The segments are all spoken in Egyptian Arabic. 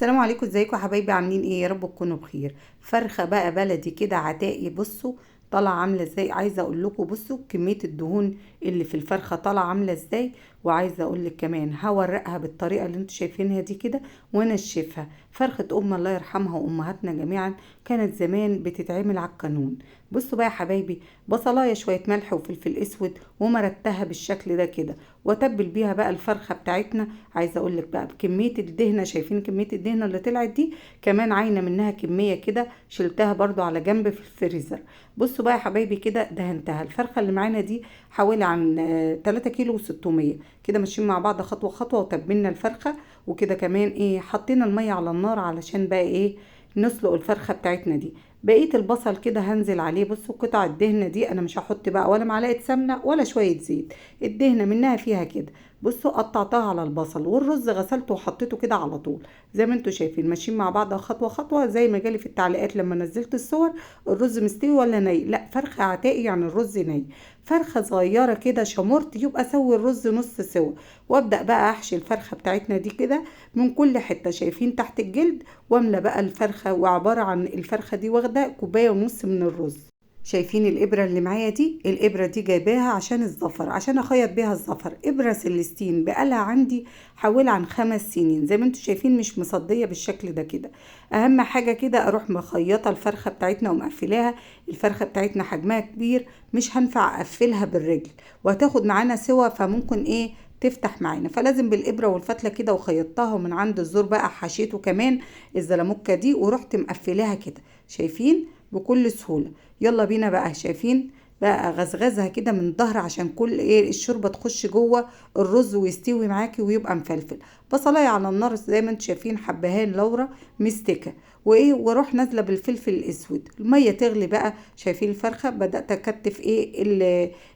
السلام عليكم، ازيكم يا حبايبي؟ عاملين ايه؟ يا رب تكونوا بخير. فرخة بقى بلدي كده عتاقي، بصوا طالعه عامله ازاي. عايزه اقول لكم بصوا كمية الدهون اللي في الفرخه طالعه عامله ازاي، وعايزه اقول لك كمان هورقها بالطريقة اللي انتوا شايفينها دي كده وانشفها. فرخة ام الله يرحمها وامهاتنا جميعا كانت زمان بتتعمل على القانون. بصوا بقى يا حبايبي، بصلايه شوية ملح وفلفل اسود ومرتها بالشكل ده كده، واتبل بيها بقى الفرخه بتاعتنا. عايزه اقول لك بقى بكمية الدهنه، شايفين كمية الدهنه اللي طلعت دي؟ كمان عاينه منها كمية كده شلتها برضو على جنب في الفريزر. بصوا بقى يا حبايبي كده دهنتها. الفرخه اللي معانا دي حوالي عن 3 كيلو و600 كده، ماشيين مع بعض خطوة خطوة وتبلنا الفرخه. وكده كمان ايه، حطينا المية على النار علشان بقى ايه نسلق الفرخه بتاعتنا دي. بقية البصل كده هنزل عليه. بصوا قطع الدهنه دي انا مش هحط بقى ولا معلقه سمنه ولا شوية زيت، الدهنه منها فيها كده. بصوا قطعتها على البصل، والرز غسلته وحطيته كده على طول زي ما انتوا شايفين، ماشيين مع بعض خطوة خطوة زي ما جالي في التعليقات لما نزلت الصور. الرز مستوي ولا ني؟ لا، فرخة عتاقي يعني الرز ني. فرخة صغيرة كده شمرت، يبقى سوي الرز نص سوا. وابدا بقى احشي الفرخه بتاعتنا دي كده من كل حتة، شايفين تحت الجلد، واملى بقى الفرخه. وعبارة عن الفرخه دي واخده كوباية ونص من الرز. شايفين الابره اللي معايا دي؟ الابره دي جايباها عشان الظفر، عشان اخيط بيها الظفر. ابره سلستين بقالها عندي حوالي عن 5 سنين، زي ما انتم شايفين مش مصديه بالشكل ده كده. اهم حاجة كده اروح مخيطه الفرخه بتاعتنا ومقفلاها. الفرخه بتاعتنا حجمها كبير، مش هنفع اقفلها بالرجل وهتاخد معانا سوا، فممكن ايه تفتح معانا، فلازم بالابره والفتله كده. وخيطتها ومن عند الزور بقى حشيته كمان الزلموكه دي، ورحت مقفلاها كده، شايفين بكل سهولة. يلا بينا بقى، شايفين بقى غزغزها كده من الظهر عشان كل ايه الشوربة تخش جوه الرز ويستوي معاكي ويبقى مفلفل. بصلايه على النار زي ما انتم شايفين، حبهان لورا مستكه وايه، واروح نازله بالفلفل الاسود. المية تغلي بقى، شايفين الفرخه بدات اكتف ايه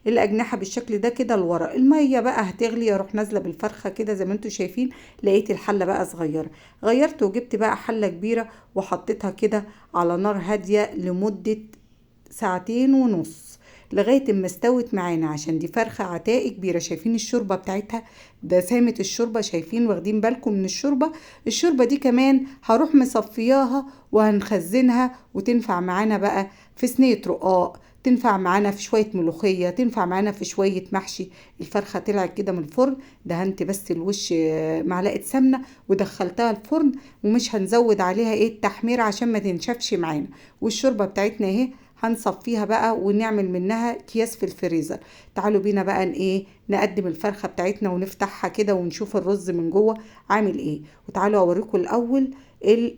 الاجنحة بالشكل ده كده لورا. المية بقى هتغلي، اروح نازله بالفرخه كده زي ما انتم شايفين. لقيت الحلة بقى صغيرة، غيرت وجبت بقى حله كبيرة وحطيتها كده على نار هادية لمدة ساعتين ونص لغاية اما استوت معانا، عشان دي فرخة عتاقي كبيرة. شايفين الشوربة بتاعتها، دسامه الشوربة، شايفين واخدين بالكم من الشوربة؟ الشوربة دي كمان هروح مصفياها وهنخزنها، وتنفع معانا بقى في صينية رقاق، تنفع معانا في شوية ملوخية، تنفع معانا في شوية محشي. الفرخه طلعت كده من الفرن، دهنت بس الوش معلقه سمنه ودخلتها الفرن، ومش هنزود عليها ايه التحمير عشان ما تنشفش معانا. والشوربه بتاعتنا اهي هنصفيها بقى ونعمل منها اكياس في الفريزر. تعالوا بينا بقى ايه نقدم الفرخه بتاعتنا ونفتحها كده ونشوف الرز من جوه عامل ايه. وتعالوا اوريكم الاول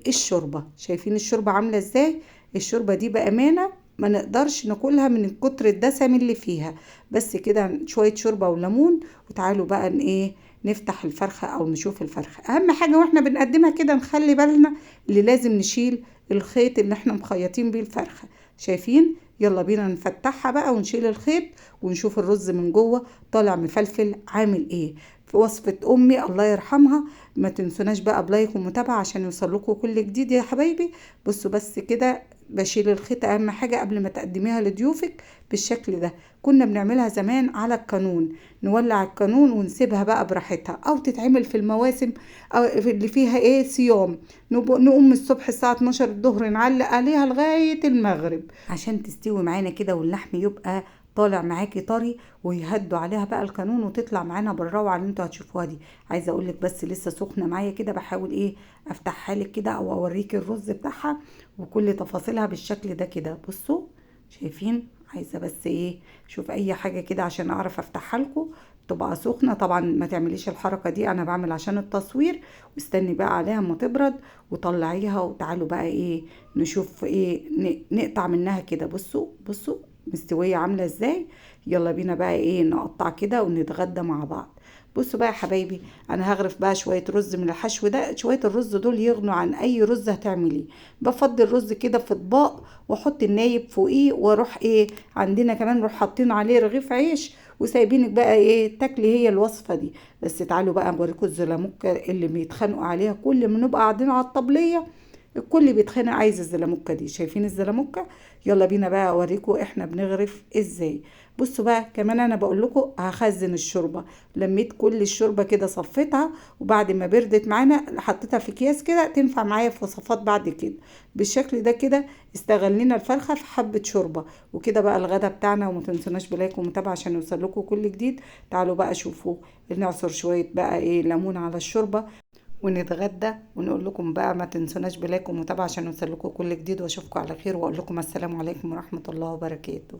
الشوربة، شايفين الشوربة عامله ازاي؟ الشوربة دي بامانه ما نقدرش ناكلها من كتر الدسم اللي فيها، بس كده شوية شوربة وليمون. وتعالوا بقى ايه نفتح الفرخه او نشوف الفرخه. اهم حاجة واحنا بنقدمها كده نخلي بالنا اللي لازم نشيل الخيط اللي احنا مخيطين بيه الفرخه، شايفين؟ يلا بينا نفتحها بقى ونشيل الخيط ونشوف الرز من جوه طالع مفلفل عامل ايه. في وصفة امي الله يرحمها، ما تنسوناش بقى ب like ومتابعة عشان يوصل لكم كل جديد يا حبايبي. بصوا بس كده بشيل الخيط، اهم حاجة قبل ما تقدميها لضيوفك بالشكل ده. كنا بنعملها زمان على القانون، نولع القانون ونسيبها بقى براحتها، او تتعمل في المواسم او اللي فيها ايه صيام، نقوم الصبح الساعة 12 الظهر نعلق عليها لغاية المغرب عشان تستوي معانا كده، واللحم يبقى طالع معاكي طري، ويهدوا عليها بقى القانون وتطلع معانا بالروعه اللي انتوا هتشوفوها دي. عايزه اقول لك بس لسه سخنة معايا كده، بحاول ايه افتحها لك كده او اوريكي الرز بتاعها وكل تفاصيلها بالشكل ده كده. بصوا شايفين؟ عايزه بس ايه شوف اي حاجة كده عشان اعرف افتحها لكم، تبقى سخنة. طبعا ما تعمليش الحركة دي، انا بعمل عشان التصوير. واستني بقى عليها اما تبرد وطلعيها، وتعالوا بقى ايه نشوف ايه نقطع منها كده. بصوا بصوا مستوية عامله ازاي. يلا بينا بقى ايه نقطع كده ونتغدى مع بعض. بصوا بقى يا حبايبي، انا هغرف بقى شوية رز من الحشو ده. شوية الرز دول يغنوا عن اي رز هتعمليه. بفضي الرز كده في اطباق واحط النايب فوقيه، واروح ايه عندنا كمان نروح حاطين عليه رغيف عيش وسايبينك بقى ايه تاكلي هي الوصفة دي. بس تعالوا بقى اوريكم الزلموكه اللي بيتخانقوا عليها كل ما نبقى قاعدين على الطبلية، الكل بيتخانق عايز الزلموكه دي. شايفين الزلموكه؟ يلا بينا بقى اوريكم احنا بنغرف ازاي. بصوا بقى كمان انا بقول لكم هخزن الشوربة، لميت كل الشوربة كده صفيتها، وبعد ما بردت معانا حطيتها في اكياس كده تنفع معايا في وصفات بعد كده. بالشكل ده كده استغلينا الفرخه في حبه شوربة. وكده بقى الغدا بتاعنا، وما تنسوناش ب like ومتابعة عشان يوصل لكم كل جديد. تعالوا بقى شوفوا نعصر شوية بقى ايه ليمون على الشوربة ونتغدى، ونقول لكم بقى ما تنسوناش ب like ومتابعة عشان يوصل لكم كل جديد. واشوفكم على خير، واقول لكم السلام عليكم ورحمة الله وبركاته.